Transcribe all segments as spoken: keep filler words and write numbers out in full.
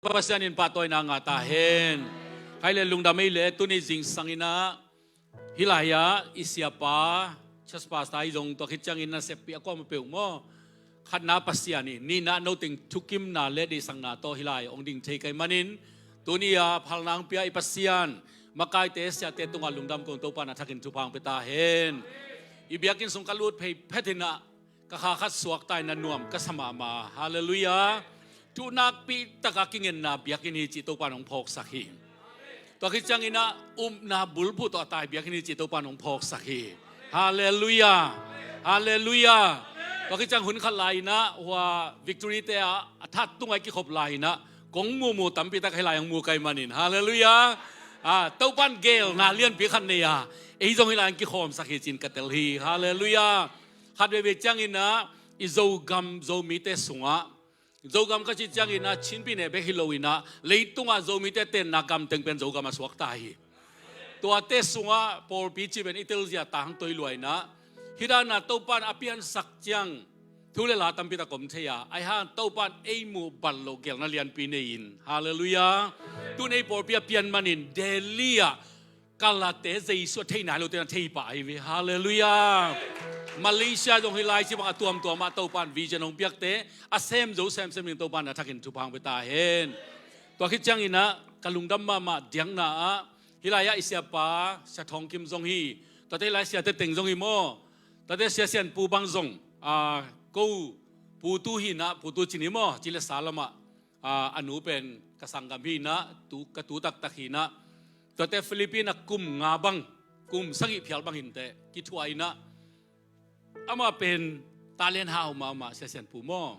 Pasian in pahtawina ngah ta hen. Khai le lungdam ei le tuni zingsang inah hih lai-ah i siapa Church Pastor i zong tua khit ciangin naseppi a kuama peuh maw? Khatna Pasian hi, nihna noteng thukimna le deihsakna tawh hih lai hong ding thei ka hih manin tuni-a phalna hong pia i Pasian makaite siate tungah lungdam kong Topa na thakin thupha hong pia ta hen. I biakinn sung ka lut phei phet inah ka kha khat suakta inah nuam ka sa mahmah. Halleluiah. Thu nakpi taka kingenna biakinn hi cih Topa in hong phawksak hi. Tua khit cianginah upna bulphuh tawh a tai biakinn hi cih Topa in hong phawksak hi. Halleluiah. Halleluiah. Tua khit ciang hun khat lai inah hua Victory te ah a that tungah i kikhop lai inah kong mumu tampi tak hih lai hong mu ka hih manin. Halleluiah. Ah, Topa in gelna lianpi khat nei a ei zong hih lai hong kikhawmsak hi ci-in ka tel hi. Halleluiah. Khat veivei cianginah i Zogam Zomite sungah, Zogam ka cih cianginah Chin pyine bek hi lo inah leitungah Zomite tenna gam teng pen Zogam a suakta hi. Tuate sungah pawlpi cih pen i telzia tang toi lua inah hih danah Topa in a piansak ciang thu le la tampi tak om thei a, ahi hang Topa in ei muh bat loh gelna lianpi nei-in. Halleluiah. Tun ei pawlpi a pian manin Delhi ah kalate Jesu a thei nai lote na thei pah hi ve. Halleluiah. Malaysia zong hih lai ci bang a tuamtuam ah Topa in vision hong piakte a sem zo semsem ding Topa in a thakin thupha hong pia ta hen. Tua khit cianginah ka lungdam mahmah diakna ah hih lai-ah i siapa Sia Thawng Kim zong hi. Tuate hih lai siate teng zong hi maw? Tuate Sia Sian Pu bang zong, ah, ko Pu Tu hi inah, Pu Tu Cin hi maw? Ci le sa lamah, ah, a nu pen ka sanggam hi inah, tu, ka tu taktak hi inah. Tuate Philippine ah kum nga bang, kum sagih phial bang hi inteh kithuah inah. Amah pen talent hau mahmah, Sia Sian Pu maw?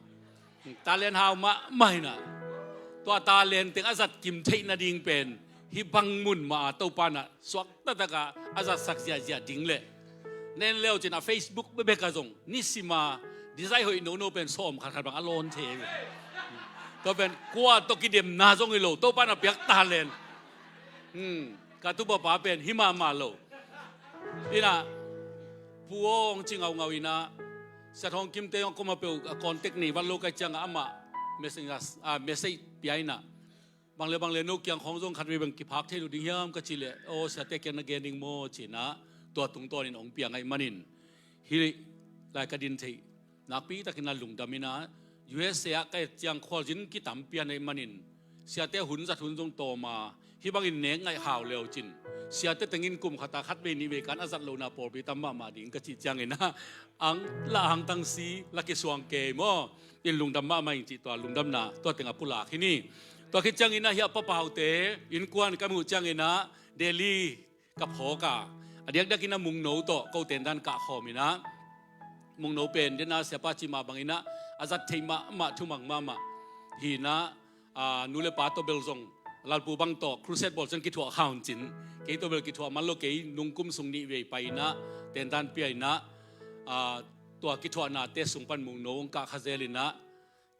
Talent hau mahmah inah. Tua talent teng a zat kim theih nading pen hih bang mun mah a Topa in a suak taktak a a zatsak ziahziah ding leh, nen leu cin a Facebook bekbek ah zong nisim a design hoih nono pen sawm khatkhat bang a lawn thei. Tua pen kua tawh kidemna zong hi lo, Topa in a piak talent. Hmm, ka tupapa pen hih mahmah lo. Inah Pu Aw hong ci ngaungau inah Sia Thawng Kim te hong koma peuh a contact nei vat lo ka hih ciangah amah message, ah, message pia inah, bang le bang le no kiang khawng zong khat vei bang kiphak thei lo ding hiam ka cih leh, aw, siate kiang na gen ding maw ci inah tua tungtawnin hong piang ahih manin hih lai ka din theih nakpi takin a lungdam inah, U S A ah ka et ciang khualzin kitam pian ahih manin siate hun zat hun zong tawm a, hih bangin nek ngaih hau leu cin siate tengin kum khat a khat vei nih vei kan a zat lohna pawlpi tam mahmah ding ka cih ciangin ah, ang la angtang si la kisuang kei maw? In lungdam mahmah ing cih tua lungdamna tua teng a pulak hi ni. Tua khit ciangin ah hih a papaute innkuan ka muh ciangin ah Delhi ka phawk a, a diakdiakin a Mungno tawh ko tendan kah khawm inah, Mungno pen dena siapa cih mah bangin ah a zat theih mahmah, thumang mahmah hi inah, a, nu le pa tawh bel zong Lalpu bang tawh crusade bawl ciang kithuah kha un cin, kei tawh bel kithuah man lo, kei nungkum sung nih vei pai inah tendan pia inah, a, tua kithuahnate sung pan Mungno hong kah kha zel inah,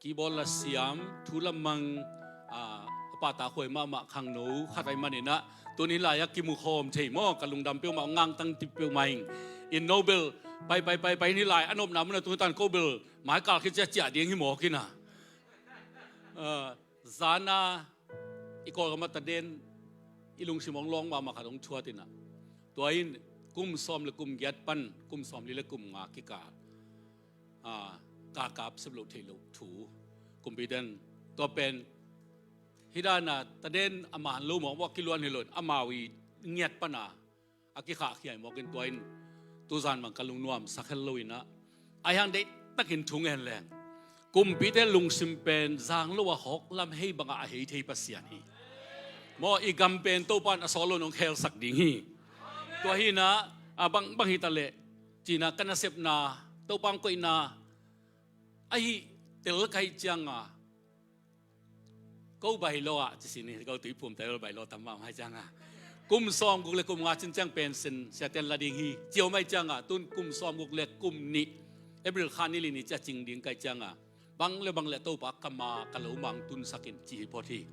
keyboard la siam, thu la mang, a, a pahtakhuai mahmah khangno khat ahih manin ah, tuni lai-ah kimu khawm thei maw? Ka lungdam peuhmah, ngangtang tip peuhmah ing. In no bel pai pai pai pai ni lai a nopna mun a tung tan ko bel mai kal khit ciah ciah ding hi mawk inah, a, zana i Kawlgam a taden i lungsim hong lawng mahmah khat hong thuat inah, tua in kum sawm le kum giat pan kum sawmli le kum nga kikal, a, kalkap sep loh theih loh thu kumpi den. Tua pen hih dana taden a man lo mawkmawk kiluan hi lo in amau i ngiat pana a kikhahkhia hi mawk in, tua in tuzan bang ka lungnuam sak hel lo inah, ahi hang deihtakin thu ngen leng, kumpite lungsim pen zang lo a hawk lam hei bangah a hei thei Pasian hi. Maw, i gam pen Topa in a sawt lo in hong khelsak ding hi. Tua hi inah, a, bangbang hi ta leh ci inah ka nasepna, Topa hong koihna ahi tel ka hih cianga, ko bailo ah ci sin hi, ko tuiphum tailo bailo tam mahmah hi cianga, kum sawmguk le kum nga cin ciang pension siate in la ding hi ci om ahih cianga, tun kum sawmguk le kum nih April kha ni li ni ci a cing ding ka hih cianga, bang le bang le Topa ka ma ka lo mang tunsak in ci hi phot hi.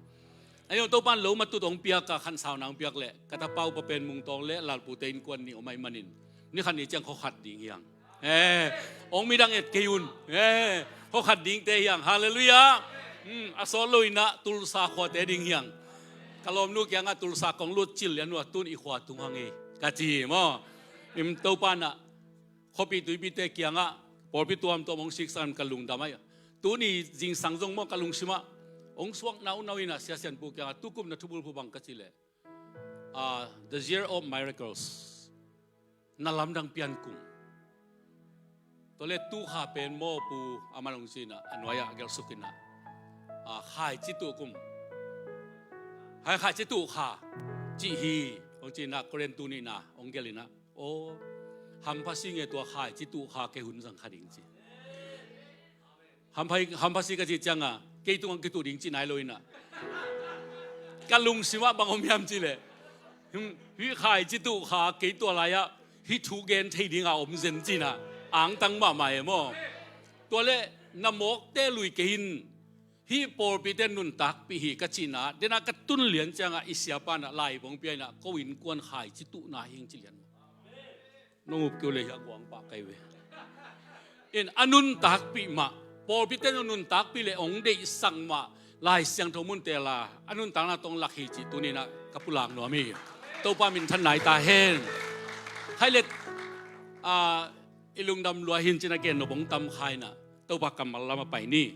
Ahi zong Topa in lo matut hong piak a khansauna hong piak leh ka tapa upa pen Mungtawng le Lalpute innkuan nih om ahih manin ni khat ni ciang khuakhat ding hiang. Eh, hong midang et kei un. Eh, khuakhat dingte hiang. Halleluiah. Hmm, a sawt lo inah Tulsa khuate ding hiang. Ka lawmnu kiangah Tulsa kong lut cil lian uh a, tun i khua tung hang hi ka ci hi maw. Im Topa inah khuapi tuipite kiangah pawlpi tuamtuam hong siksan ka lungdam ahi. Tuni zingsang zong maw ka lungsimah hong suak naunau inah Sia Sian Pu kiangah tukum na thubulphu bang ka ci leh, ah, the year of miracles. Na lamdang pian kum. Tua le tu kha pen maw pu a man hong ci inah a nuai-ah a gelh suk inah, ah, khaici tuh kum. Hai khaici tuh kha cih hi hong ci inah Korin tu nihna hong gelh inah, aw, hampha si nge tua khaici tuh kha kei hun zang kha ding ci. Hampha, hampha si ka cih ciangah kei tungah kituh ding cih nai lo inah ka lungsimah bang om hiam cih leh, hmm, hih khaici tuh kha kei tua lai-ah hih thu gen thei dingah om zen ci inah angtang mahmah e maw. Tua le na mawkte lui kei in hih pawlpite nuntakpih hi ka cihna denah ka tun lian ciangah i siapa inah lai bang pia inah ko innkuan khaici tuhna hing ci lian maw. Nong up keu le hiah guang pah kai ve. In a nuntakpih mah, pawlpite nuntakpih le hong deihsak mah Lai Siangtho mun tela a nuntakna tawh hong lak hi cih tuninah ka pulak nuam hi. Topa minthan nai ta hen. Khai le, ah, i lungdam lua hin cina gen nop hong tam kha inah Topa kammal lam a pai ni.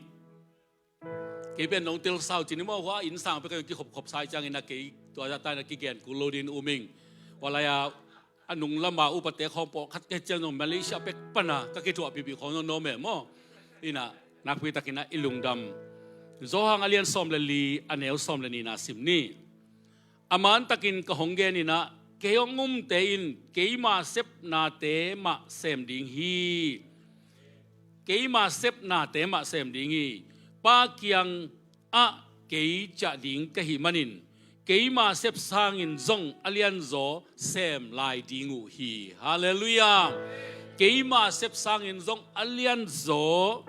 Kei pen nong tel sau cin i maw hua innsang pek a kikhopkhop sai ciangin a kei tua zah ta inah kigen kul lo dingin um ing. Hua lai-a a nung lama upate khawng pawlkhat ka hih ciang zong Malaysia pek pana ka kithuah pipi khawng zong nawm e maw. Inah nakpi takinah i lungdam. Johan a lian sawm le li a neu sawm le nihna sim ni. A mantakin ka hong gen inah kei hong umte in keima sepnate mah sem ding hi. Keima sepnate mah sem ding hi. Pa kiangah kei ciah ding ka hih manin keima sep sangin zong a lianzaw sem lai ding uh hi. Halleluiah. Keima sep sangin zong a lianzaw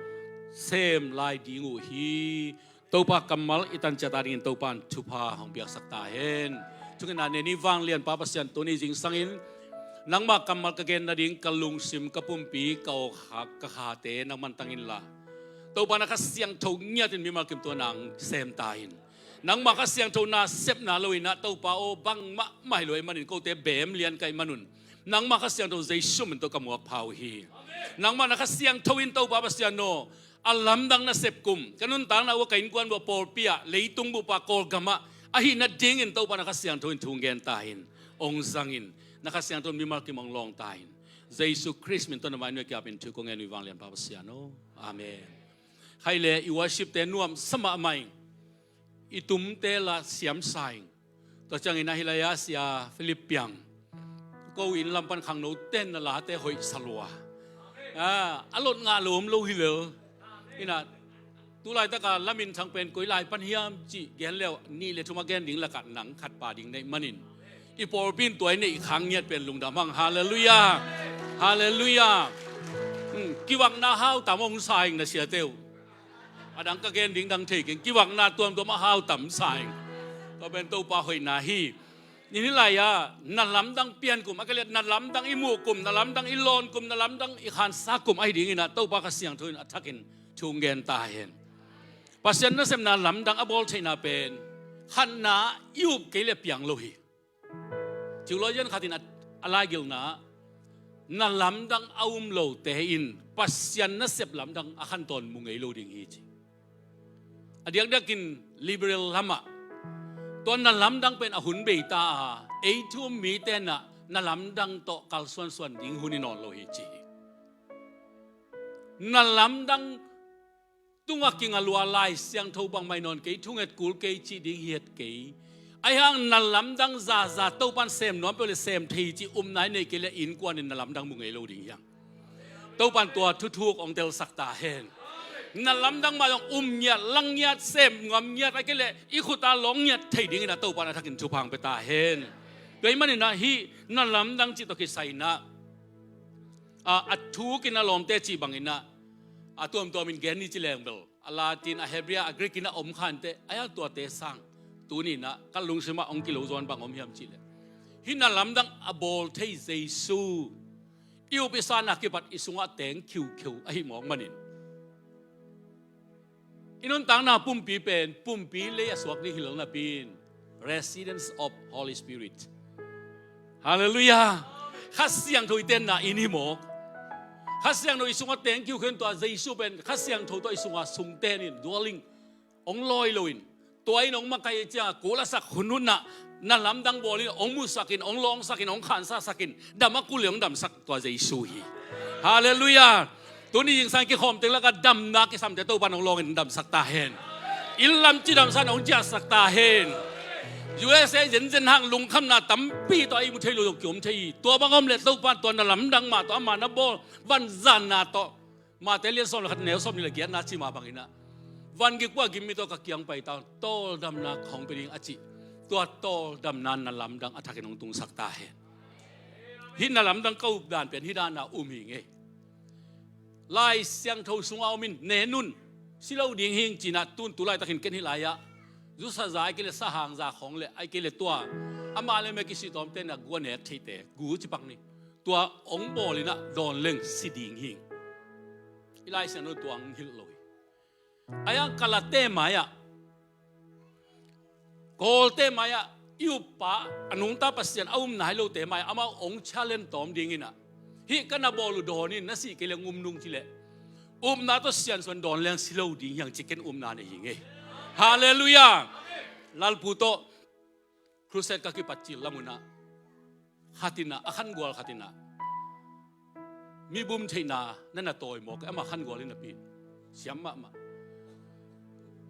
sem lai ding uh hi. Topa kammal i tan ciat a dingin Topa in thupha hong piaksak ta hen. Thungetna nei ni. Vanglianpa Pasian, tuni zingsangin nangmah kammal ka gen nading ka lungsim, ka pumpi, ka awkha, ka khate nang mantang inla, Topa na Kha Siangtho ngiatin mimal kim tua nang sem ta in. Nangmah Kha Siangtho na sepna lo inah Topa aw bang mahmah hi lo ahih manin kote beem lian ka hih manun nangmah Kha Siangtho Jesu min tawh ka muak pha uh hi. Nangmah na Kha Siangtho in Topa Pasian aw a lamdang na sep kum ka nuntakna uh a, ka innkuan uh a, pawlpi ah, leitung bup ah, Kawlgam ah ahih nadingin Topa na Kha Siangtho in thu gen ta in, hong zang in, na Kha Siangtho in mimal kim hong lawng ta in. Jesu Khrist min tawh na mai nuai kiapin thu kong ngen uh hi vanglianpa Pasian aw. Amen. Khai le i worship-te nuamsa mahmah ing. I tumte la siamsa ing. Tua ciangin ahi lai-a Sia Philip Piang, ko inn lam pan khangnote in na late hoih sa lua. Ah, a lot ngah lo om lo hi lel. Inah tulaitaka lamin thang pen koi lai pan hiam cih gen leu nih le thum a gen ding lakah nang khat pa ding neih manin i pawlpi in tua i neih khang ngiat pen lungdam hang. Halleluiah. Halleluiah. Hmm, kivakna hau tam hong sa ing na siate uh. A dang ka gen ding dang thei keng, kivakna tuamtuam a hau tam sa ing. Tua pen Topa hoihna hi. Ni ni lai-a na lamdang pian kum a ka liat, na lamdang i muh kum, na lamdang i lawn kum, na lamdang i khansa kum ahi dinginah Topa Kha Siangtho in a thakin thu hong gen ta hen. Pasian nasepna lamdang a bawl theihna pen khatna i up kei le piang lo hi. Theologian khatin a, a laigilna, na lamdang a um lote in Pasian nasep lamdang a khantawn mu ngei lo ding hi ci. A diakdiakin liberal lamah tua na lamdang pen a hun bei ta a, ei thu um mite inah na lamdang tawh kalsuansuan ding hun hi nawn lo hi ci hi. Na lamdang tungah kinga lua Lai Siangtho bangmah hi nawn kei, thunget kul kei cih ding hi het kei. Ahi hang na lamdang zaza Topan sem nuam peuh le sem thei cih upna i neih kei le innkuan in na lamdang mu ngei lo ding hi hang. Topan tua thuthuk hong telsak ta hen. Na lamdang mah zong um ngiat, lang ngiat, sem ngam ngiat, ahih kei leh i khut a lawng ngiat thei dinginah Topan a thakin thupha hong pia ta hen. Tua ahih maninah hih na lamdang cih tawh kisai inah, a, a thukin a lawmte cih banginah a tuamtuamin gen ni ci leng bel a Latin, a Hebrew, a Greek inah om khante, a, tuate sang tuninah ka lungsimah hong kilo zaw bang om hiam cih leh hih na lamdang a bawl thei Jesu i up i san a kipat i sungah teng khiukheu ahih mawk manin I nuntakna pumpi pen pumpi lei a suak ding hi lo napi in, residence of Holy Spirit. Halleluiah. Kha Siangtho i tenna inn hi mawk. Kha Siangtho i sungah teng kiu khen tua Jesu pen Kha Siangtho tawh i sungah sungten in dwelling hong lawi loin, tua in hong makai ciangah kul a sak hunhun ah na lamdang bawlin hong musakin, hong lawngsakin, hong khansasakin, dam a kul le hong damsak tua Jesu hi. Halleluiah. Tuni zingsang kikhawm teng lakah damna kisamte Topan hong lawngin damsak ta hen. Inn lam cidamsan hong ciahsak ta hen. U S A zenzen hang lungkhamna tampi tawh a i mu thei lo zong kiom thei hi. Tua bang om le Topan tua na lamdang mah tawh ama na bawl vanzanna tawh Mate lian sawm le khat neu sawm nih le giatna ci mah bangin ah, van gik pua gimmi tawh ka kiang pai ta, tawldamna ka hong pia ding a cih. Tua tawldamna na lamdang a thakin hong tungsak ta hen. Hih na lamdang ka updan pen hih dana um hi ngei. Lai Siangtho sungah om in, nenun, si lo ding hing cinah tun tu laitakin ken hih lai-ah zusa za ai kei le sahang za khawng le ai kei le tua amah le mekisih tawmte na gu a nek theihte gu cipak ni. Tua hong bawlin ah dawn leng si ding hing. I Lai Siangtho tua hong hilh lo hi. Ai-ah Kalate mai-ah, Kawlte mai-ah i uppa a nungta Pasian a um nai lote mai-ah amau hong challenge tawm dingin ah, hih ka na bawl uh dawn in na sih kei leng um nung ci leh, upna tawh siansuan dawn leng si lo ding hiang ci ken upna nei hi ngei. Halleluiah. Lalpu tawh crusade ka kipat cil lam un ah khat in ah, a khangual khat in ah, mi bum theihna na na tawi mawk, ama khangual in a pi siam mahmah.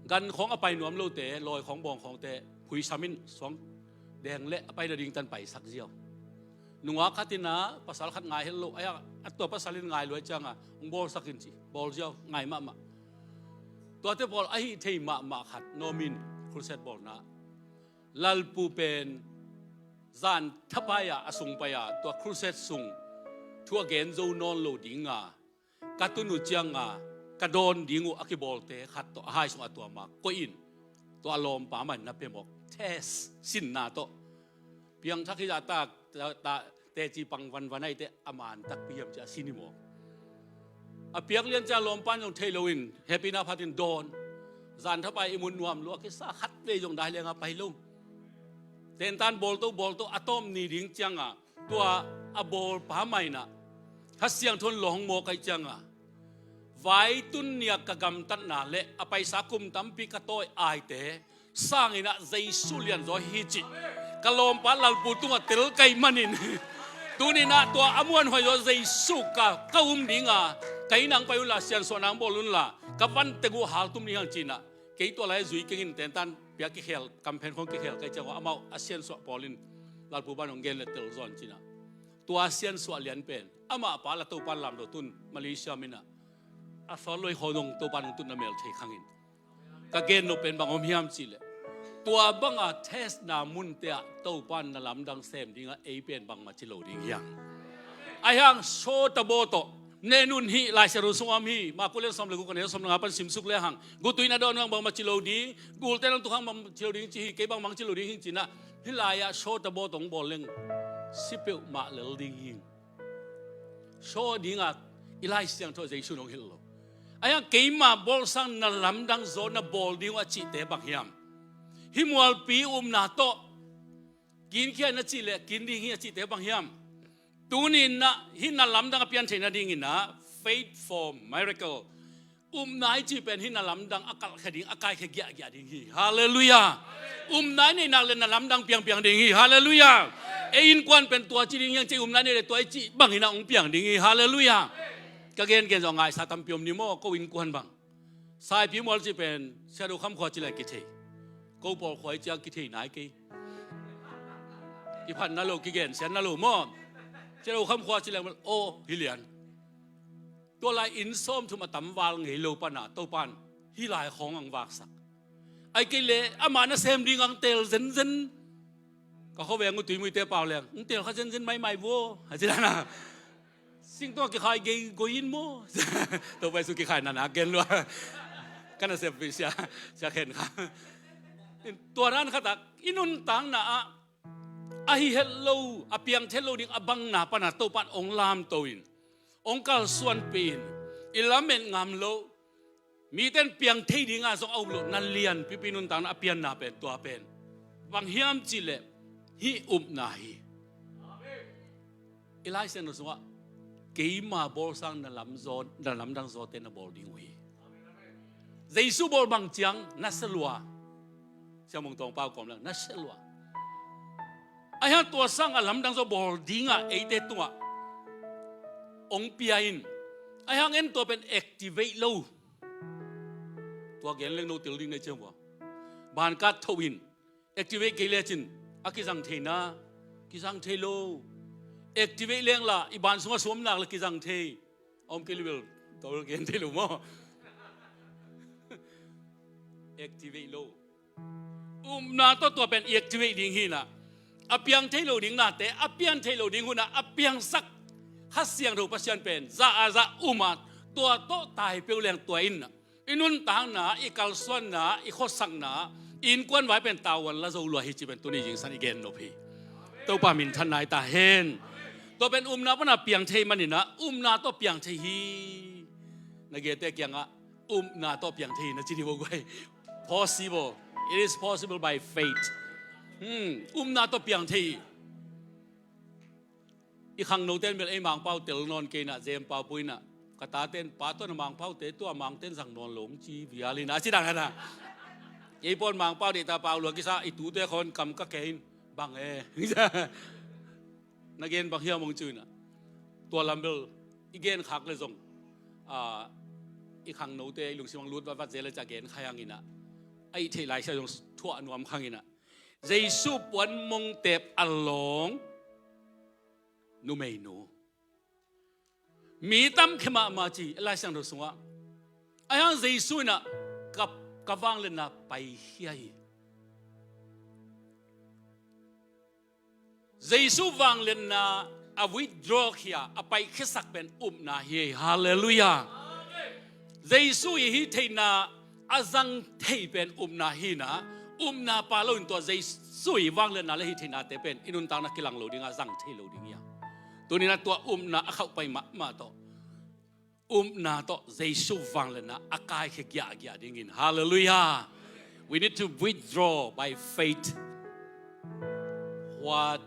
Gan khawng a pai nuam lote, lawi khawng bawng khawngte phuisam in suang deng le a pai nading tan paisak ziau. Nungak khat in ah pasal khat ngai het lo, ai-ah a tua pasal in ngai luai ciangah hong bawlsak in ci, bawl ziau ngai mahmah. Tuate pawl ahi thei mahmah khat nuam in crusade bawlna, Lalpu pen zan thapai-ah a sung pai-ah tua crusade sung thu a gen zo nawn lo dinga ka tun uh cianga ka dawn ding uh a kibawlte khat tawh a hai sungah tua ma koih in, tua a lawmpa man na pia mawk test sinna tawh piangthak hi zah ta, ta, ta teci pang vanvan aite a man takpi hiam ci a sin hi mawk. A piak lian cia lawmpan zong thei loin hehpihna phatin dawn. Zan thapai i mun nuam lua kisa khat vei zong dai lenga pai lo. Tentan bawlto bawlto a tawm ni ding cianga tua a bawlpa mainah Kha Siangtho in lawng mawk aih cianga, vai tun nia ka gamtatna le a paisa kum tampi ka tawi aite sangin ah Jesu lianzaw hi cih ka lawmpa Lalpu tungah tel ka hih manin tuninah tua a muanhuai zaw Jesu ka, ka um dinga, ka inn ah hong pai unla, siansuahna hong bawl unla, ka van teng uh haltum ding hang cinah, kei tua lai-ah zui kengin tentan pia kikhel, kamphen khawng kikhel ka hih ciang uh amau a siansuah pawl in Lalpu ban hong gen le tel zaw in cinah, tua siansuah lian pen amah pa la Topan lamdaw tun Malaysia minah a sawt loi khaw dong Topan hong tutna mel thei khangin. Ka gen nop pen bang om hiam cihleh, tua banga testna munte ah Topan na lamdang sem dingah ei pen bangmah ci lo ding hiang. Ahi hang sawtabaw tawh nenun hih Lai Siangtho sungah om hi. Marku lian sawm le guk a neu sawm le nga pan simsuk le hang, gutui na dawn hang bangmah ci lo ding, gulte nang tuk hang bangmah ci lo ding ci hi. Kei bangmah ci lo ding hing cinah, hih lai-ah sawtabaw tawh hong bawl leng si peuhmah lel ding hing. Saw dingah i Lai Siangtho Jesu in hong hilh lo. Ahi hang keima bawlsang na lamdang zaw na bawl ding uh a cihte bang hiam? Hih mualpi upna tawh kinkhia in a cih leh kin ding hi a cihte bang hiam? Tuni inah hih na lamdang a pian theih nadinginah faith for miracle. Upna i cih pen hih na lamdang a kalhkhia ding, a kaikhia giahgiah ding hi. Halleluiah. Upna i neihnak le na lamdang piangpiang ding hi. Halleluiah. Ei innkuan pen tua ci ding hiang ci, upna i neih le tua i cih banginah hong piang ding hi. Halleluiah. Ka gengen zawh ngaihsa tampi om ni maw, ko innkuan bang. Saipi mual cih pen Siado Kham khua ci le kithei. Ko pawl khua i ciang kithei nai kei. Kiphatna lo, kigensiatna lo maw. Siado Kham khua ci le aw hi lian. Tua lai inn sawmthum a tamval ngei lo pana Topan hih lai khawng ang vaksak. Ai kei le amah nasem ding ang tel zenzen. Ka khuaveng uh Tuimuite pau leng ang tel kha zenzen maimai vua a ci dana. Singtungah kikhai gei goi in maw? Topa Jesu kikhai nana gen lua. Ka nasem pi sia, sia khen kha. Tua dan khatak i nuntakna ah ahi het lo, a piang het lo ding a bangna pana Topan ong lamto in, ong kalsuanpih in, i lamet ngam lo. Mite in piang thei dinga zong a um loh, na lianpipi nuntakna a pianna pen tua pen bang hiam cihleh hih upna hi. I Lai Siangtho sungah keima bawl sang na lamzaw, na lamdang zawte na bawl ding uh hi. Jesu bawl bang ciang na sia lua. Siamung Tawng Pau kawm lang na sia lua. Ahi hang tua sang a lamdang zaw bawl dingah eite tungah hong pia in. Ahi hang en tua pen activate lo. Tua gen leng no tel ding nei ciang ua. Ban kat tho in. Activate kei lecin a kizang thei na, kizang thei lo. Activate leng la i ban sungah suam nak la kizang thei. A om kei lubel tawh gen thei lo maw? Activate lo. Upna tawh tua pen i activate ding hi na. A piang thei lo ding nate, a pian thei lo ding hun ah a piangsak Kha Siangtho Pasian pen za a za um a, tua tawh tai peuh leng tua in na. I nuntakna, i kalsuanna, i khuasakna, i innkuan vai pen tavuan la zo lua hi ci pen tuni zingsang i gen nop hi. Topa minthanna hi ta hen. Tua pen upna pana piang thei manin ah, upna tawh piang thei hi. Na gente kiangah upna tawh piang thei hi na ci dih vo guai. Possible. It is possible by faith. Hmm, upna tawh piang thei hi. I khangnote in bel ei Mangpau tel nawn kei na, Zem Pau pui na. Ka tate in pa tawh na Mangpaute tua Mangte in zang nawn lo ci vial hi na, a ci dang hi na. Ei pawn Mangpau deih ta Pau lua kisa, i tute khawng kam ka kei in bang e. Na gen bang hiam hong ci uh hi na. Tua lam bel i gen khak le zong, a, i khangnote i lungsim hong lut vatvat zel le ci a gen kha hi hang hi na. A i theih laisia zong thuah nuam kha hang hi na. Jesu puan mongtep a lawng numeinu. Mi tamkhia mahmah ci, Lai Siangtho sungah. Ahi hang Jesu in ah ka, ka vangliatna paikhia hi. Jesu vangliatna a withdraw khia, a paikhiasak pen upna hi. Halleluiah. Jesu i hih theihna a zang thei pen upna hi na, upna pha loin tua Jesu i vangliatna le hih theihnate pen i nuntakna kilang lo ding a zang thei lo ding hi a. Tuni in ah tua upna a khauh pai mahmah tawh, upna tawh Jesu vangliatna a kaikhia giahgiah dingin. Halleluiah. We need to withdraw by faith what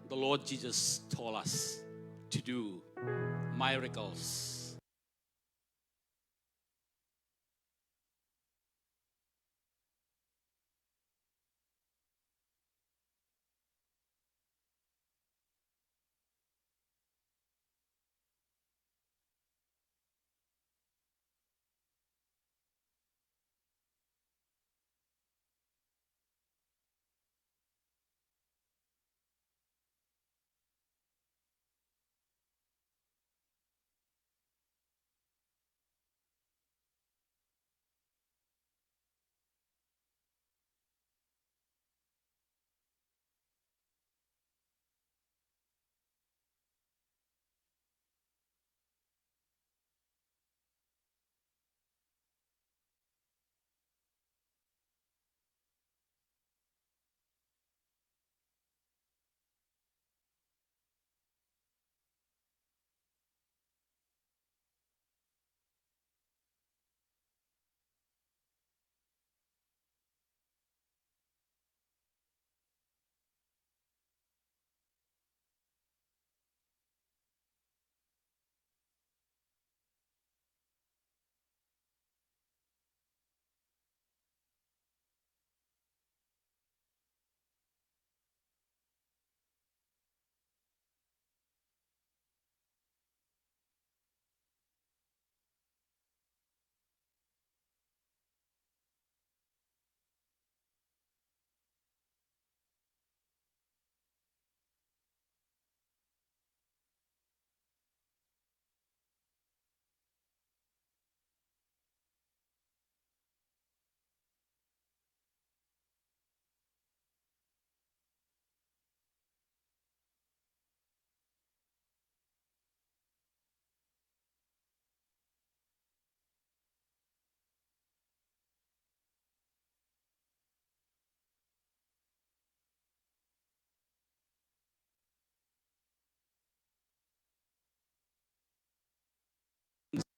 the Lord Jesus told us to do. Miracles.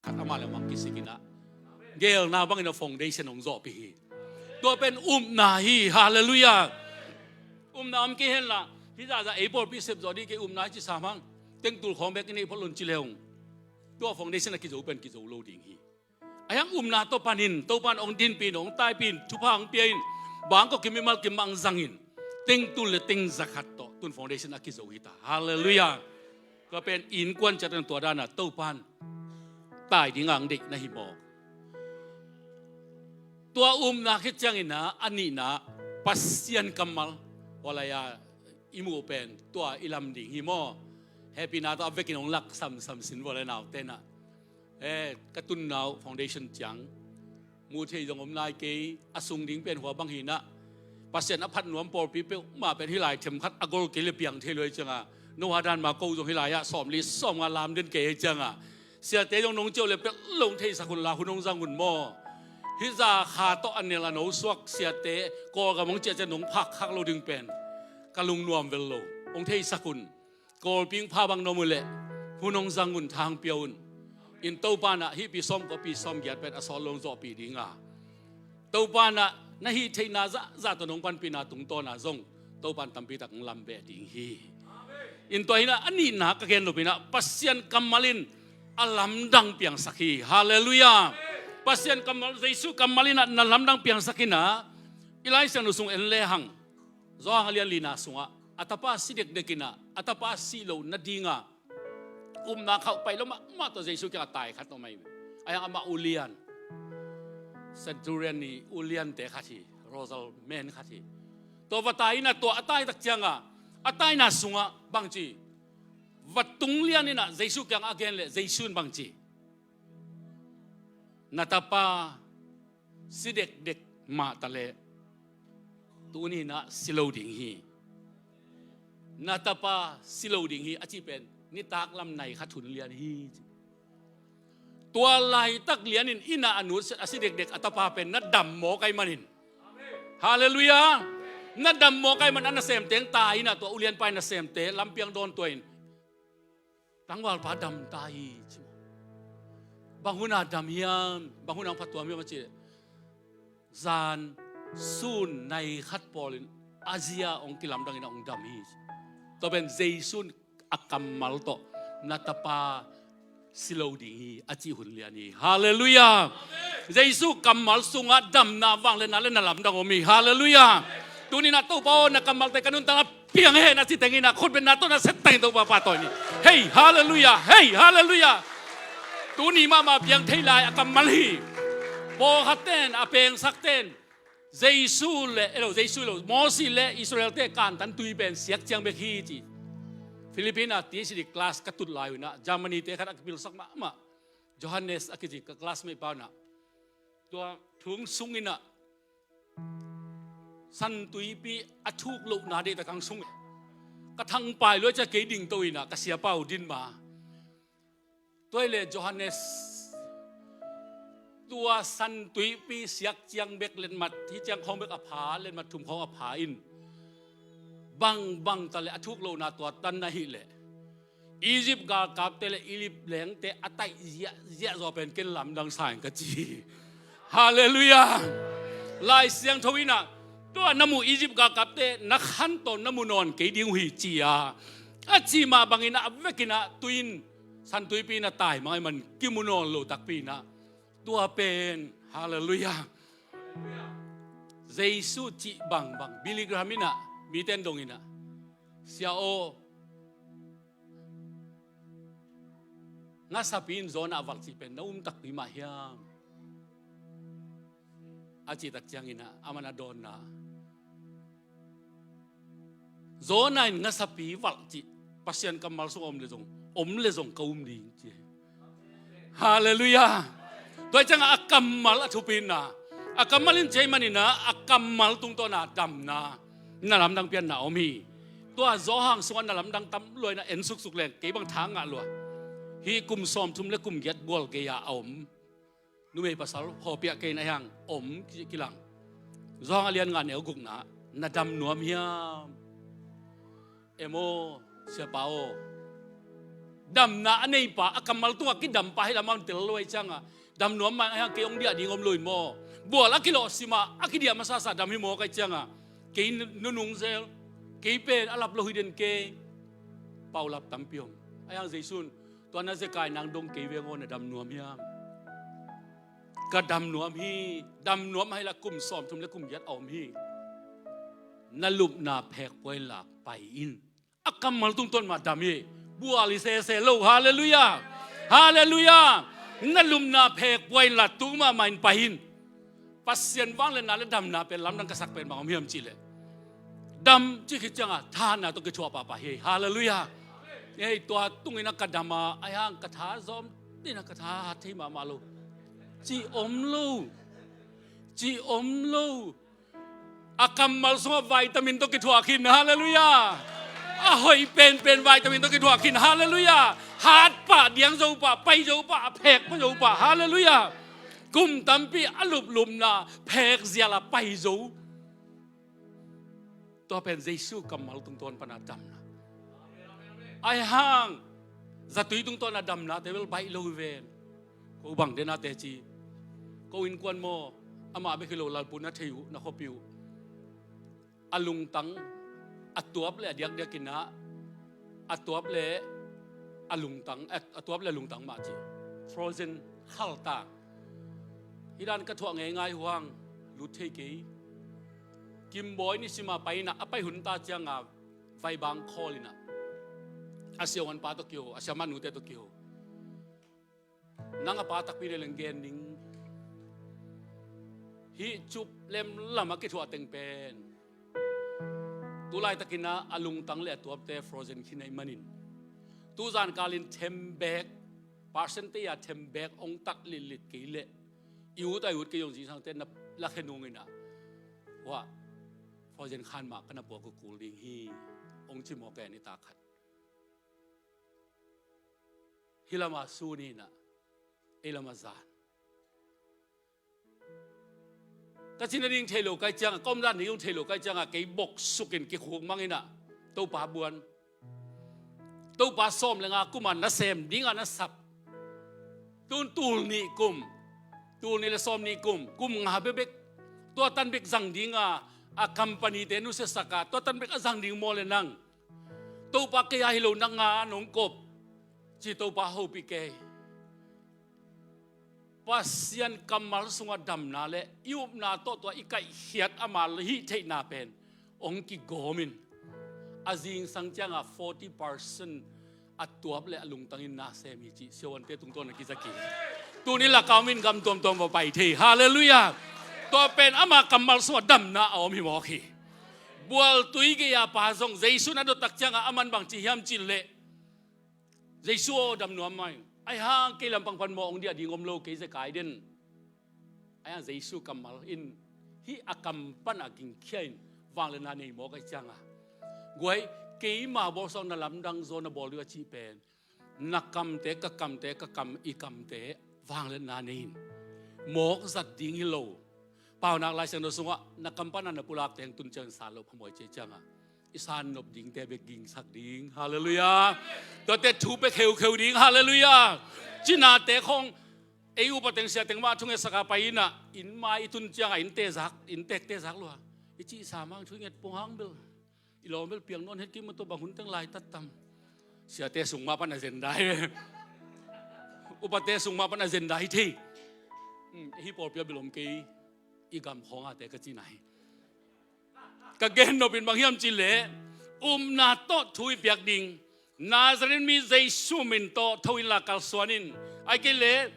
Khat amah le amah kisikin ah, Gelna bangin a foundation hong zawhpih hi. Tua pen upna hi. Halleluiah. Upna om kei henla, hih zahzah ei pawlpi sep zawh dih kei, upna hi ci sam hang. Tengtul khawng bek i neih phot lo in ci le hong, tua foundation a kizo pen kizo lo ding hi. A hiang upna tawh panin Topan hong dinpih in, hong taipih in, thupha hong pia in, bangkok kim mimal kim mah hong zangin, tengtul le teng zakhat tawh tun foundation a kizo hi ta. Halleluiah. Tua pen innkuan ciat in tua dana Topan tai ding a hong deih na hi mawk. Tua upna khit ciangin a, a nihna Pasian kammal, hualai a i muh pen tua i lam ding hi maw? Hehpihna tawh a vekin hong lak samsam sin vua le naute na. Eh, ka tunna uh foundation ciang mu thei zong om lai kei, a sung ding pen hua bang hi na. Pasian a phat nuam pawlpi peuhmah pen hih lai themkhat a gol kei le piang thei lo hi cianga, no a dan ma ko zong hih lai-ah sawmli sawmnga lam den kei hi cianga, siate zong nong ciah uh le pelh lo hong theisak un la, hun hong zang un maw? Hih za kha tawh a nel a no suak siate Kawlgam hong ciah ciah nong phak khak lo ding pen ka lungnuam vel lo. Hong theisak un. Kawlpi hong pha bang nuam uh leh hun hong zang un, tha hong pia un. In Topa na hih pi sawm kua pi sawm giat pen a sawt lo hong zawhpih dinga, Topa na na hih theihna zahzah tawh nong panpihna tungtawna zong Topan tampi tak hong lam beh ding hi. In tua hi na, a nihna ka gen lopi na, Pasian kammal in a lamdang piangsak hi. Halleluiah. Pasian kammal, Jesu kammal in a na lamdang piangsak hi na. I Lai Siangtho sung en lehang, Johan a lian lina sungah a tapa si dekdek in a, a tapa sih loh nadinga upna khauh pai lo mahmah tawh Jesu kiangah tai khat om ahi. A hiang amah ulian, centurion i uliante khat hi, royal man khat hi. Tua va tai in a, tua a tai tak cianga, a taina sungah bangci, va tung lian in a Jesu kiangah a gen leh Jesu in bangci, na tapa si dekdek mah ta leh tuni in a si lo ding hi. Na tapa si lo ding hi a cih pen nitak lam nai khat hun lian hi. Tua laitak lian in inn ah a nut a si dekdek a tapa pen na dam mawk ahih manin. Halleluiah. Na dam mawk ahih man a nasemte hong tai in a, tua ulianpa in nasemte lampiang dawn tua in, tangvalpa dam ta hi ci. Bang hun a dam hiam, bang hun a hong phattuam hiam a cih leh, zan sun nai khat pawlin a zia hong kilamdang in a hong dam hi ci. Tua pen Jesu in a kammal tawh na tapa si lo ding hi a cih hun lian hi. Halleluiah. Jesu kammal sungah damna, vangliatna le na lamdang om hi. Halleluiah. Tuni in a Topa aw, na kammalte ka nuntakna piang hen a ci teng in a khutbetna tawh na sep teng in Topa pahtawi ni. Hei, halleluiah. Hei, halleluiah. Tuni mahmah piang thei lai a kammal hi. Pawlkhatte'n, a pengsakte'n Jesu le, elo, Jesu lo, Mosi le Israelte kantan tui pen siak ciang bek hi ci. Philippines a T H D class ka tut lai uh in a, Germany te khat a kipilsak mahmah, Johannes a kici ka classmate pa uh in a, tua thung sung in a, santuipi a thuk lohna deihtak hong sung. Ka thangpai lua cia kei dingto in a, ka siapa uh din ma. Tua hi leh Johannes, tua santuipi siak ciang bek letmat, hih ciang khawng bek a pha, letmat thum khawng a pha in, bangbang ta leh a thuk lohna tua tan na hih leh, Egypt galkapte le Egypt lengte a taih ziahziah zaw pen ken lamdang sa ing ka ci. Halleluiah. Lai Siangtho in a, tua na muh Egypt galkapte na khantawn na mu nawn kei ding uh hi ci a, a cih mah bangin a, a vekin a tui in, santuipi in a taimang ahih man kimu nawn lo takpi in a, tua pen, halleluiah. Jesu cih bangbang, Billy Graham in a, mite in dong in a, Sia aw, ngasapi in Jonah a valh cih pen na um takpi mah hiam? A cih tak ciangin a, aman a dawnna, Jonah in ngasapi valh cih Pasian kammal sung a om le zong, om le zong ka um ding ci. Halleluiah. Tua hi ciangah a kammal a thupina, a kammal in ci ahih manin a, a kammal tungtawna damna, na lamdang pianna om hi. Tua Johan sungah na lamdang tam lua in a, en suksuk leng kei bang tha ngah lua. Hih kum sawmthum le kum giat gual gei-a a om numei pasal hawpiah kei in a hiang om ki, kilang. Johan a lian nga neu gukna, na dam nuam hiam? Em aw, siapa aw. Damna a neipa, a kammal tungah kidampa hi lam a om tel lua hi ciangah, Dam nuam mah, ahi hang kei hong diah ding om lo in maw. Bual a kilawh simah, a kidiah masasa dam hi maw, kai cianga kei nunung zel, kei pen a lap lo hi den kei. Paulap tampi om. Ahi hang Jesu'n, tua na zekai nang dong kei veng aw, na dam nuam hiam? Ka dam nuam hi. Dam nuam ahi la kum sawmthum le kum giat a om hi. Na lupna phek pua inla pai in. A kammal tungtawn mah dam hi. Bual hi sese lo. Halleluiah. Halleluiah. Na lupna phek pua inla tung mahmah in pai in. Pasian vangliatna le damna pen lamdang ka sak pen bang om hiam cihleh, dam cih khit cianga thahatna tawh kithuah pahpah hi. Halleluiah. Ei, tua tungin a ka dam a, ahi hang ka tha zawm ding a, ka tha hat thei mahmah lo, cih om lo. Cih om lo. A kammal sungah vitamin tawh kithuah khin. Halleluiah. A hoih penpen vitamin tawh kithuah khin. Halleluiah. Hat pah, diang zo pah, pai zo pah, a phek pah zo pah. Halleluiah. Kum tampi a luplupna phek zial a pai zo. Tua pen Jesu kammal tungtawn pana damna. Ahi hang zatui tungtawn a damnate bel baih lo hi ven. Ko bang den a teci, ko innkuan maw, amah bek hi lo, lalpu na thei uh, na khuapi uh. A lungtang, a tuap le a diakdiak in ah, a tuap le a lungtang, a, a tuap le a lungtang mah ci. Frozen, khalta. Hih dan ka thuah ngeingai uh hang, lut thei kei. Kimbawi ni sima pai in ah, a pai hun ta cianga vaibang khawl in ah, a siahuanpa tawh kiho, a siamanute tawh kiho. Nang a pa takpi nei leng gen ning. Hih cup lemlam a kithuah teng pen, tu laitakin ah a lungtang le a tuapte frozen khin ahih manin, tu zankalin thembek, percentage a thembek hong tat litlit kei leh, i ut a i ut kei zong zingsangte na lakhia nung in ah, huah, frozen khan mah ka na puak uh kul ding hi, hong ci mawk e, nitak khat. Hih lama sun in ah, ei lama zan. Ka cina ding thei lo kai cianga, ka omdan ding thei lo kai cianga, kei boksukin kikhuk mang in ah, Topa buan. Topa sawm le nga kuma nasem dinga na sap. Tun tul nih kum, tul nih le sawm nih kum, kum nga bekbek, tua tan bek zang dinga a company-te nusiasak a, tua tan bek a zang ding maw le nang, Topa, kei a hi lo na nga nong kop, ci, Topa hopih kei. Pasian kammal sungah damna le i upna tawh tua i kaihkhiat ama hih theihna pen hong kigawm in, a zingsang cianga forty percent a tuap le a lungtangin na sem hi cih siahuante tungtawn a kiza kik. Tuni laka om in gam tuamtuam va pai thei. Halleluiah. Tua pen ama kammal sungah damna a om hi mawk hi. Bualtui gei-a pa zong Jesu na dottak cianga aman bang ci hiam cihleh, Jesu aw, dam nuam mai. Ahi hang kei lampang pan maw hong diah ding om lo, kei zekai den. Ahi hang Jesu kammal in hih a kam pana gingkhia in vangliatna nei mawk ahi cianga, guai, keima bawlsawng na lamdang zaw na bawl ding a cih pen, na kamte, ka kamte, ka kam, i kamte vangliatna nei in. Mawk zat ding hi lo. Paunak Lai Siangtho sungah na kam pana na pulakte hong tun ciangin san lo phamawh ci cianga, i san nop dingte bek gingsak ding. Halleluiah. Tuate thu pia kheukheu ding. Halleluiah. Cinate khong ei upa teng sia teng mah thungetsak a pai in ah, inn mai i tun cianga inn te zak, inn tek te zak lua, i cihsa mang thu i nget pong hang bel, i lawm bel piang nawn het kei mah, tua bang hun teng laitat tam. Siate sung mah pan a zendai. Upate sung mah pan a zendai thei. Hmm, hih pawlpi a bel om kei, i gam khawng a te ka cihna hi. Ka gen nop in bang hiam cihleh, upna tawh thu i piak ding. Nazareth mi Jesu min tawh tho inla kalsuan in. Ahih kei leh,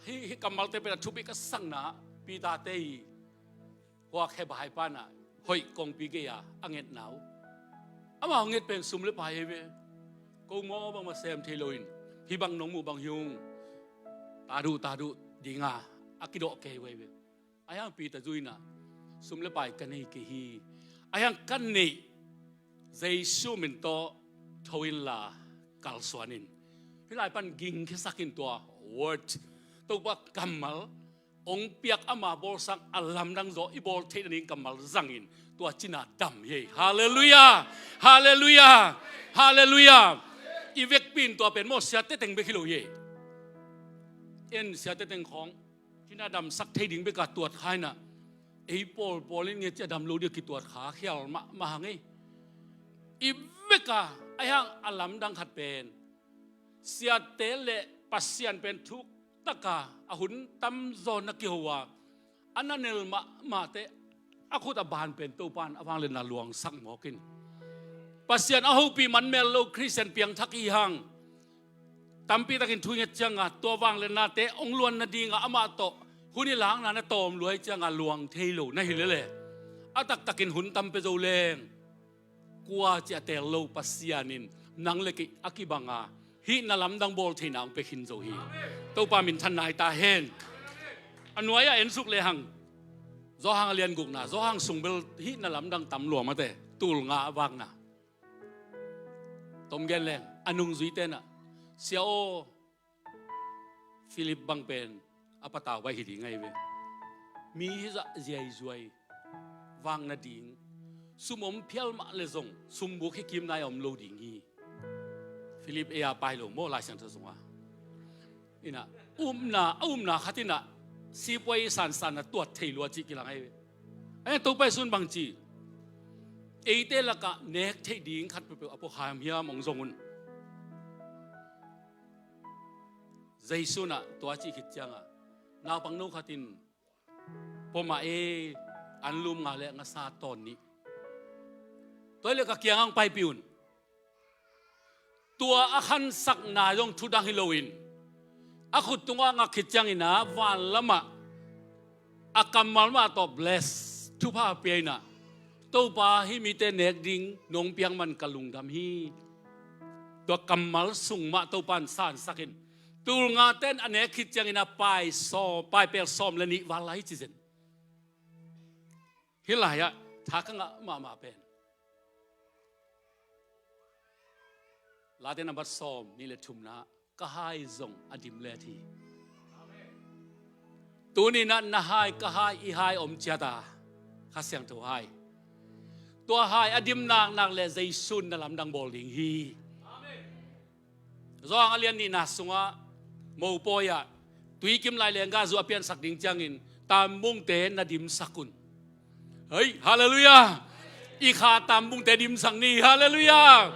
hih, hih kammalte pen a thupi ka sakna, Peter-te i huak he bahai pana hoih kongpi gei-a a ngetna uh. Amau nget pen sum le pai hi ve. Ko maw bangmah sem thei loin, hih bang nong muh bang hi ung, ta duh, ta duh dinga a kidawh kei uh hi ve. Ahi hang Peter zui in ah, sum le pai ka nei kei hi. Ahi hang ka neih Jesu min tawh tho inla kalsuan in. Hih lai pan gingkhiasak in tua word, Topa kammal hong piak ama bawlsang a lamdang zaw i bawl theih nading kammal zangin tua cina dam hi. Halleluiah. Halleluiah. Halleluiah. I vekpi in tua pen maw siate teng bek hi lo hi. en siate teng khawng hih na damsak thei ding beka tuat kha inah, ei pawlpawl in nge cia dam lo dia kituat kha khial mahmah hang ei. I beka ahi hang a lamdang khat pen siate le Pasian pen thuktaka a hun tamzaw na kiho a, a na nel mahmahte a khut a ban pen Topan a vangliatna luangsak mawk in. Pasian a hopih manmel lo Khristian piangthak i hang tampi takin thu i nget cianga tua vangliatnate hong luan nadinga amah tawh hun i lakna na tawm lua i cianga luang thei lo na hi lele, a taktakin hun tam pia zo leng kua ciah tel lo Pasian in nang le kei a kibanga hih na lamdang bawl theihna hong pia khin zo hi. Topa minthan nai ta hen. A nuai-ah ensuk lehang Johan a lian gukna, Johan sung bel hih na lamdang tam lua mate, tul nga a vakna. Tom gen leng a nungzui tenah, Sia aw, Philip bang pen a patau bai hi ding ahi ve. Mi hizah ziaizuai vak nading sum om phial mah le zong sumbuk hi kim nai a om lo ding hi. Philip ei a pai lo maw Lai Siangtho sungah. Inah upna, a upna khat inah sipuai sansan a tuat thei lua cih kilang ahi ve. Ahi Topa Jesu'n bangci, eite lakah nek theih ding khat peuhpeuh a pua kha hiam hong zong un. Jesu'n ah tua cih khit ciangah naupang no khat in pom ah ei, anlum nga le ngasa tawn nih, tua hi leh ka kiangah hong paipih un. Tua a khansakna zong thudang hi loin a khut tungah ngak khit ciangin ah van lamah a kammal mah tawh bless, thupha pia inah, Topa, hih mite nek ding nong piak man ka lungdam hi. Tua kammal sung mah Topa in sansakin, tul nga ten a nek khit ciangin ah pai sawm, pai pel sawm le nih val lai hi ci zen. Hih lai-ah tha ka ngah mahmah pen Late nambat sawm nih le thumna, ka hai zong a dim let hi. Tuni-in ah na hai, ka hai, i hai om ciat a, Kha Siangtho hai. Tua hai a dim naknak le Jesu'n na lamdang bawl ding hi. Johan a lian nihna sungah mopawi ah tuikim lai lengga zu a piansak ding ciangin tambungte na dimsak un. Hei, halleluiah. I kha tambungte dimsak ni, halleluiah.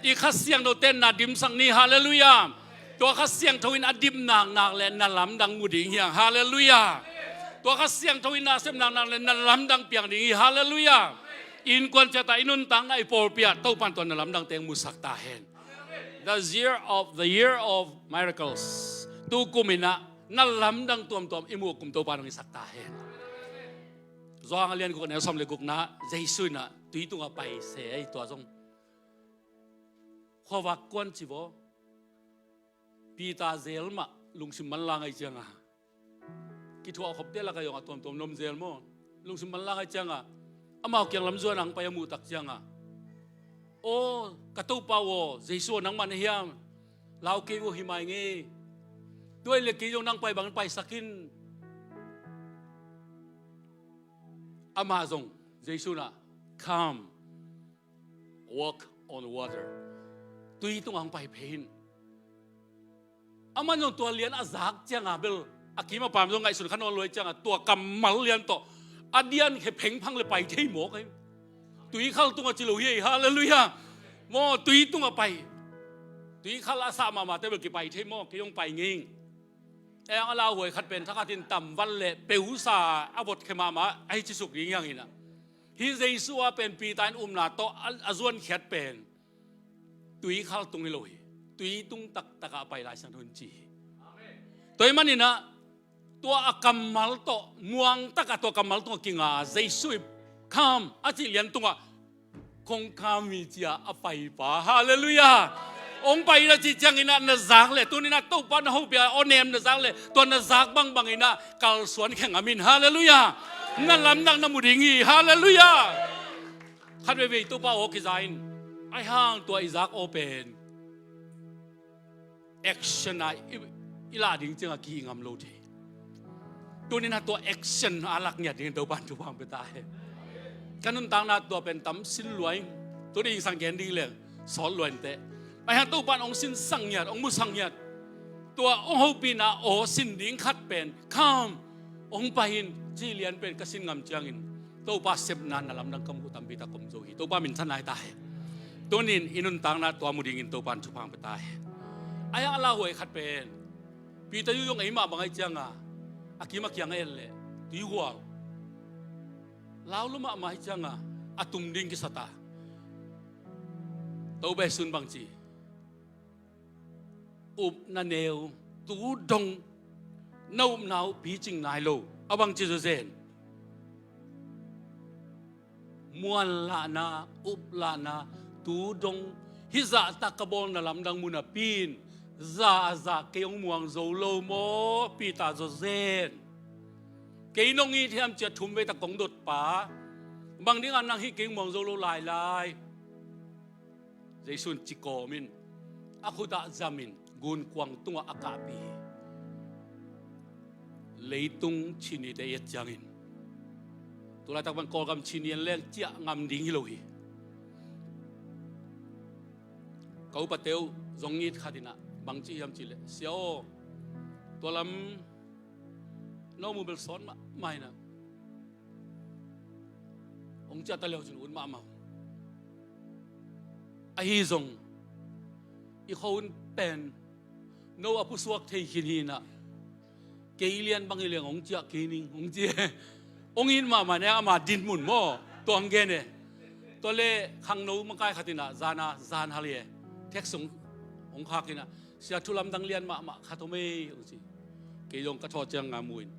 I Kha Siangthote na dimsak ni, halleluiah. Tua Kha Siangtho in a dim naknak le na lamdang mu ding hi hang, halleluiah. Tua Kha Siangtho in na sep naknak le na lamdang piang ding hi, halleluiah. Innkuan ciat ah, i nuntakna, i pawlpi ah Topa'n tua na lamdangte hong musak ta hen. The year of, the year of miracles. Tu kum in ah na lamdang tuamtuam i muh kum Topa'n hong hisak ta hen. Johan a lian guk a neu sawm le gukna, Jesu in ah tui tungah pai se ei, tua zong khuavak kuan ci vaw. Peter zel mah, lungsim manlang ahih ciangah, kithuah khopte lakah zong a tuamtuam nuam zel maw. Lungsim manlang ahih ciangah amau kiang lam zuan ah hong pai a muh tak ciangah, "Aw ka Topa aw, Jesu aw, nangmah na hiam? Lau kei uh, hi mai ngei. Tua hi leh kei zong nang pai bangin paisak in." Amah zong Jesu in ah, "Come, walk on water." Tui tungah hong pai phei in. Aman zong tua lian a zak ciangah bel a kim a pam zong ngaihsun kha nawn lo ahih ciangah tua kammal lian tawh a diankhia phengphang le pai thei mawk hi. Tuikhal tungah ci lo hi ei, halleluiah. Maw, tui tungah pai. Tuikhal a sah mahmahte bel kipai thei maw, kei hong pai ngei ing. Eng a lauhuai khat pen thakhat in tamval le peusa a votkhia mahmah ahi ci suk ding hi hang in ah. Hih Jesu a pen Peter in upna tawh a, a zuankhiat pen tuikhal tung hi lo hi. Tui tung taktakah a pai Lai Siangtho in ci hi. Tua ahih manin ah tua a kammal tawh muang takah tua kammal tungah kinga a, Jesu in, "Come," a cih lian tungah, "Kong come hi," ci-a a paipa. Halleluiah. Hong pai in a cih ciangin ah na zak leh, tuni-in ah Topa na hopih a, aw nem na zak leh, tua na zak bangbangin ah kalsuan khe ngam in. Halleluiah. Na lamdang na mu ding hi. Halleluiah. Khat veivei Topa aw kiza in, ahih hang tua i zak aw pen action a i, i lah ding ciangah kihih ngam lo thei. Tuni-in ah tua action a lak ngiat dingin Topa'n thupha hong pia ta hen. Ka nuntakna tua pen tam sin lua ing. Tuni-in sang gen ding leng sawt lua inteh. Ahih hang Topa'n hong sinsak ngiat, hong musak ngiat. Tua hong hopihna aw sin ding khat pen, "Come, hong pai in," ci lian pen ka sin ngam ciangin Topa sepna na lamdang ka muh tampi tak om zo hi. Topa minthanna hi ta hi. Tunin i nuntakna tua mu dingin Topa in thupha pia ta hi. A hiang a lauhuai khat pen Peter yu zong eimah bang ahi cianga a kim a kiang a et leh tuihual lau lua mahmah hi cianga a tum ding kisa ta. Topa sun bang ci, "Upna neu, tu dong na upna uh picing nai lo." A bang ci zawzen, muanlahna, uplahna, tu dong hih zahtak ka bawlna lamdang mun a pi in, zahzah kei hong muang zo lo maw Peter zawzen. Kei nong it hiam cia thum vei tak kong dot pa, bang dinga nang hih kei hong muang zo lo lailai? Jesu in ci kawmin a khutah zamin gunkuang tungah a kahpih hi. Leitung chinite i et ciangin, tulaitak bang Kawlgam chini an leng ciah ngam ding hi lo hi. Ka upate uh zong it khat inah bang ci hiam cihleh, "Sia aw, tua lam no mu bel sawt mahmah inah hong ciah ta leu cin ut mahmah uh. Ahi zong i khuahun pen no a pusuak thei khin hi inah, kei lian bang hi leng hong ciah kei ning," hong ci. Hong it mahmah ne, ama dinmun maw, tua hong gen e. Tua le khangno makai khat inah zana zan hal hi e. Text hong khak inah, "Sia, thu lamdang lian mahmah khat om ei," hong ci. Kei zong ka thawh cianga mu in,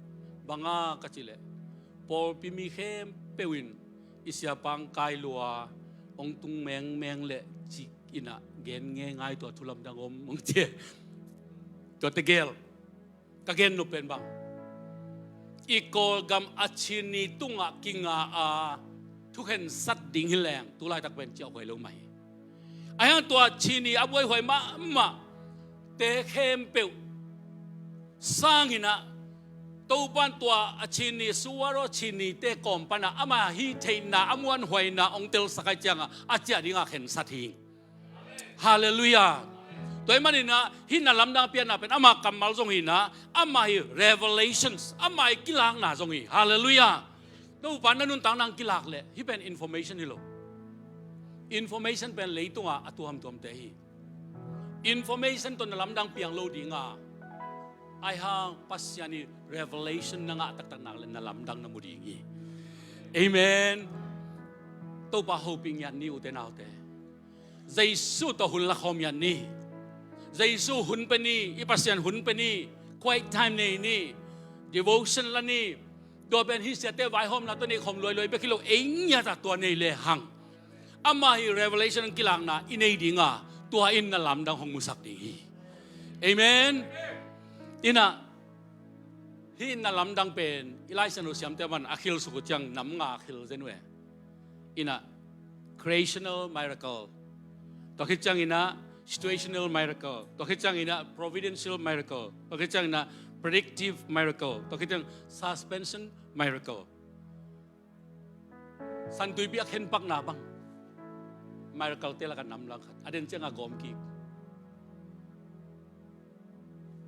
"Banga?" ka cih leh, "Pawlpi mi khempeuh in i siapa hong kai lua, hong tung mengmeng leh cih inah gen ngeingai tua thu lamdang om," hong ci. Tua tegel ka gen nop pen bang, i Kawlgam a chini tungah kinga a thukhensat ding hi leng tulaitak pen ciahhuai lo mah hi. A hiang tua chini a buaihuai mahmah te khempeuh sang inah, Topan tua a chini suaro chinite kawm panah ama hih theihna a muanhuaina hong telsak ahi cianga a ciah dinga khensat hi. Halleluiah. Tua ahih maninah hih na lamdang pianna pen ama kammal zong hinah, ama hi revelations, ama hi kilakna zong hi. Halleluiah. Topa na nuntakna hong kilak leh hih pen information hi lo. Information pen leitungah a tuamtuamte hi. Information tawh na lamdang piang lo dinga, aihang Pasian i revelation na ngah taktak nak le na lamdang na mu ding hi. Amen. Topa hopih ngiat ni, ute naute. Jesu tawh hun lakhawm ngiat ni. Jesu hun pe ni, i Pasian hun pe ni. Quiet time nei ni. Devotion la ni. Tua pen hih siate vaihawmna tawh nei khawm luailuai bek hi lo, ei ngiatah tua nei lehang, ama hi revelation kilakna i nei dinga, tua in na lamdang hong musak ding hi. Amen. Inah hih na lamdang pen i Lai Siangtho siamte man a khil suk uh ciang nam nga a khil zen uh e. Inah creational miracle, tua khit cianginah situational miracle, tua khit cianginah providential miracle, tua khit cianginah predictive miracle, tua khit ciang suspension miracle. Santuipi a khenpakna bang miracle te lakah namlang khat a den cianga gawm kik.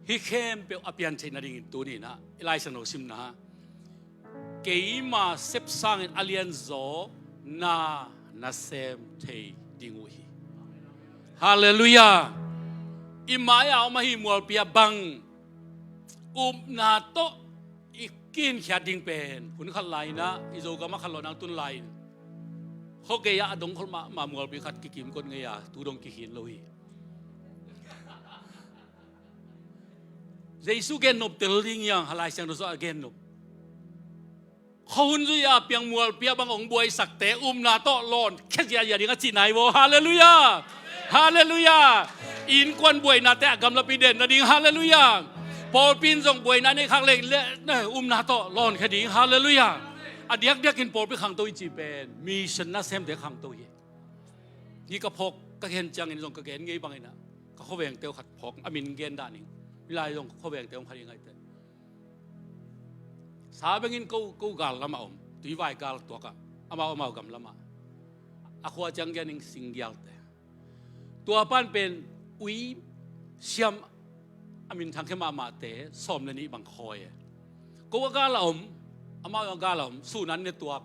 Hih khempeuh a pian theih nadingin tuninah i Lai Siangtho simna, keima sep sangin a lianzaw na na sem thei ding uh hi. Halleluiah. I mai-a om ahi mualpi ah bang upna tawh i kinkhiat ding pen, hun khat lai-inah i Zogam ah khat lo nang tun lai-in, khuagei ah a dongkhol mahmah mualpi khat kikim kot ngei a tu dong kikhin lo hi. Jesu gennop tel ding hiang, Lai Siangtho sungah a gennop. Khuahun zui a piang mualpi ah bang hong buaisakte upna tawh lawnkhia ziahziah ding a cih nai vaw. Halleluiah. Halleluiah. Innkuan buainate a gamlapi den nading. Halleluiah. Pawlpi in zong buaina nei khak leng le upna tawh lawnkhia ding. Halleluiah. A diakdiakin pawlpi khangto i cih pen mission nasemte khangto hi. Hih ka phawk ka gen ciangin zong ka gen ngei banginah ka khuavengte uh khat phawk, a min gen dah ning. Hih lai zong ka khuavengte uh khat i ngaihte. Sabengin ko, ko gal lamah om, Tuivai gal tuakah, amau amau gam lamah. A khua ciang gen ning, Singgialte. Tua pan pen ui siam a minthang khia mahmahte sawm le nih bang khawi e. Ko a gal a om, amau a gal a om, sun an ne tuak,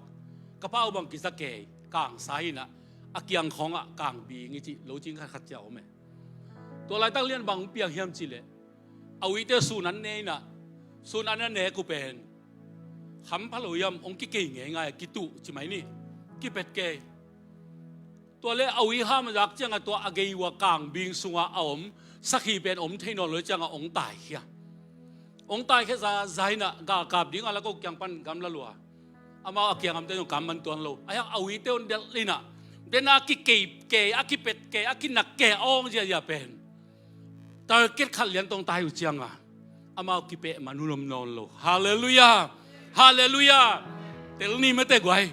ka pa uh bang kiza kei, kangsa inah, a kiang khawngah kangbing i cih lo cing khatkhat cia om e. Tua laitak lian bang piang hiam cih leh, a uite sun an ne inah, sun an a nek uh pen kham pha lo hiam, hong kikei ngeingai, kituh ci mai ni, kipet kei. Tua le a ui ham a zak ciangah tua a gei uh a kangbing sungah a om sakhi pen om thei nawn lo ciangah hong taikhia. Hong taikhia za, za inah galkap dingah la ko kiang pan gamla lua. Amau a kiangamte zong kam man tuan lo. A hiang a uite un delh inah, dena kikei kei, a kipet kei, a kinak kei, a awng ziazia pen target khat lian tawng tai uh cianga amau kipeh man hun om nawn lo. Halleluiah. Halleluiah. Tel ni mete guai.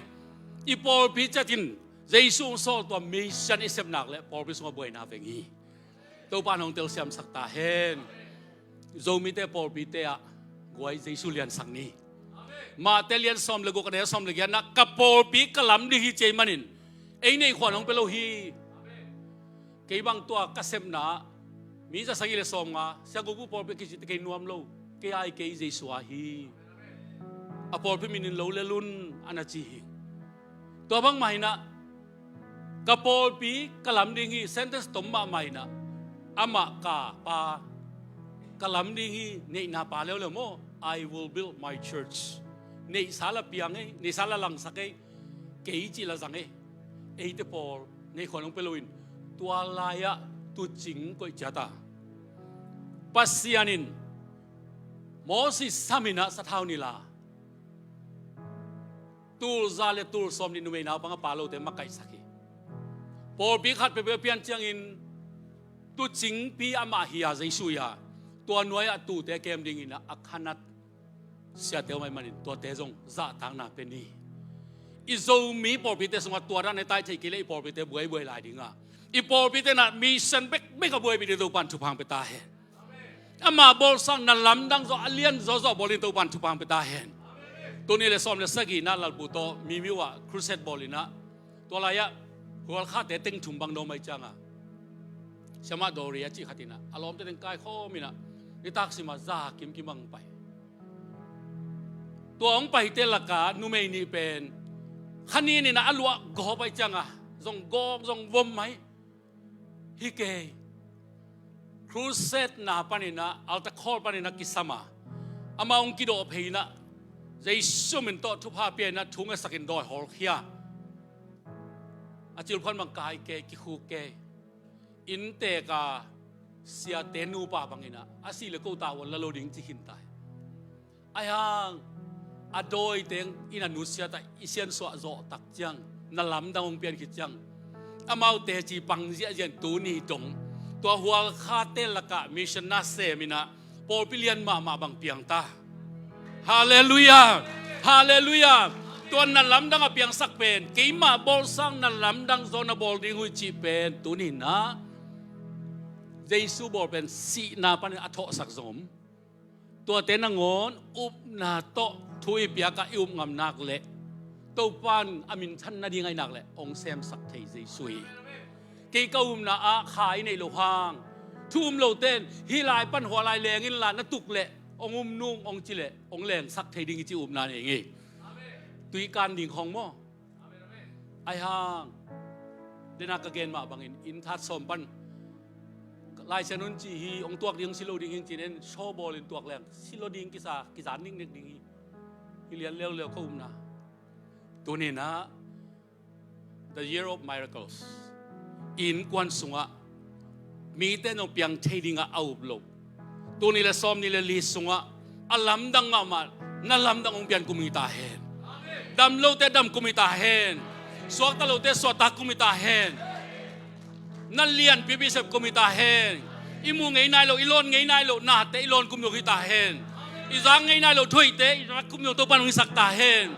I pawlpi ciatin Jesu hong sawl tua mission i sep nak le pawlpi sungah buaina veng hi. Topa in hong telsiamsak ta hen. Zomite pawlpite ah guai Jesu liansak ni. Mate lian sawm le guk a neu sawm le giatna, ka pawlpi ka lam ding hi ci ei manin ei neih khuan hong pia lo hi. Kei bang tua ka sepna mi za sagih le sawmnga sia gukbu pawlpi a kicite kei nuam lo. Kei ai kei Jesu a hi. A pawlpi minin lo le lun a na ci hi. Tua bang mah inah ka pawlpi ka lam ding hi. Sentence tom mahmah inah amah ka pa ka lam ding hi. Neihna pa leuleu maw? I will build my church. Neihsa la piang ei, neihsa la langsak ei, kei cih la zang ei. Eite pawl neih khuan hong pia loin tua lai-ah tucing koih ciat a, Pasian in Moses sam inah sathau ni la tul za le tul sawm nih numei naupang a pa lote makaihsak hi. Pawlpi khat peuhpeuh a pian ciangin tucingpi amah hi a, Jesu hi a, tua nuai-ah tute kem dingin a khanat siate om ahih manin tuate zong zahtakna pe ni. I Zomi pawlpite sungah tua dan e, tai thei kei le i pawlpite buaibuai lai dinga, i pawlpite na mission bekbek a buaipi ding Topan thupha hong pe ta hen. Ama bawlsak na lamdang zaw a lian zawzaw bawl ding Topan thupha hong pe ta hen. Tuni le sawm le sagihna Lalpu tawh Mimiu ah crusade bawl inah, tua lai-ah hualkhate teng thum bang dawm ahi cianga, Siamah Dawri a cih khat inah a lawmte teng kaikhawm inah nitak simah za kimkim bang pai. Tua hong paite laka numei nih pen khanin inah a luah gawp ahi cianga zong gawp zong vom mai. Hi kei. Crusade na paninah altar call paninah kisama, amah hong kidawh phei inah Jesu min tawh thupha pia inah thu ngetsakin dawi hawlkhia. A cilphuan bang kai kei, kikhuk kei. Inntek a siate nupa banginah a sih le ko tavuan la lo ding ci khin tai. Aihang a dawiteng in a nusiatah i siansuah zawh tak ciang, na lamdang hong pian khit ciang, amaute ci pang ziahziah in tuni dong tua hualkhate lakah mission na sem inah pawlpi lian mahmah bang piang ta. Halleluiah. Halleluiah. Tua na lamdang a piangsak pen keimah bawlsak na lamdang zaw na bawl ding uh hi cih pen tuni inah Jesu bawl pen sihna panin a thawhsak zong om. Tuate nangawn upna tawh thu i piakah i up ngam nak leh Topan a minthan nading ahi nak leh hong semsak thei Jesu hi. Kei ka upna ah kha i neih loh hang thu um lote in hih lai pan hua lai leng inla na tuk leh hong um nung hong ci leh hong lengsak thei ding hi ci upna nei ngei. Tui kan ding khawng maw? Aihang dena ka gen mah bangin inn that sawm pan Lai Siangtho in ci hi, hong tuak ding hong si lo ding hi ci-in sawbawl in tuak leng si lo ding kisa, kizan niknek ding hi. Hi lian leuleu ka upna. Tuni inah the year of miracles. Innkuan sungah mite nong piang thei dingah a up lo. Tul nih le sawm nih le li sungah a lamdang mahmah na lamdang hong pian kum hi ta hen. Dam lote dam kum hi ta hen. Suakta lote suakta kum hi ta hen. Na lianpipi sep kum hi ta hen. I mu ngei nai lo, i lawn ngei nai lo nate i lawn kum zong hi ta hen. I zak ngei nai lo thueite i zak kum zong Topan hong hisak ta hen.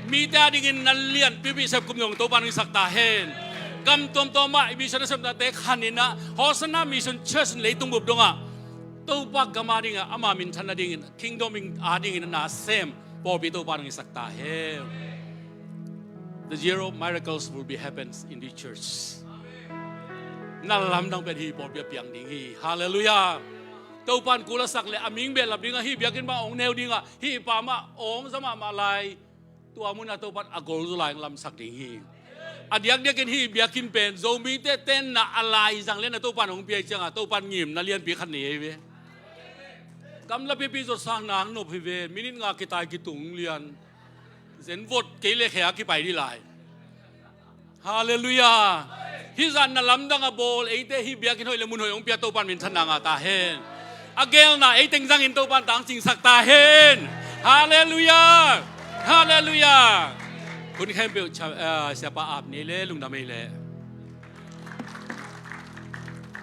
Mite a dingin na lianpipi sep kum zong Topan hong hisak ta hen. Gam tuamtuam ah i mission a sepnate khan inah Hosanna Mission Church in leitung bup dongah Topa gam a dingah ama minthan a dingin, kingdom a dingin na sem pawlpi Topan hong hisak ta hen. The year of miracles will be happens in this church. Na lamdang pen hih pawlpi a piang ding hi. Halleluiah. Topan kul a sak le a ming behlap dingah hih biakinn bang hong neu dingah hih pa mah hong za mahmah lai. Tua munah Topan a golzaw lai hong lamsak ding hi. A diakdiakin hih biakinn pen Zomite tenna a laizang le na Topan hong pia hi ciangah Topan ngimna lianpi khat nei ahi ve. Gamla pipi zawhsa nang nop hi ve, minit nga kitai kitung lian. Zen vot kei le khea kipai dih lai. Halleluiah. Hih zan na lamdang a bawl eite hih biakinn hoih le mun hoih hong pia Topan minthanna ngah ta hen. A gelna ei teng zangin Topan tangcingsak ta hen. Halleluiah. Halleluiah. Hun khempeuh siapa ap ni le lungdam ei le.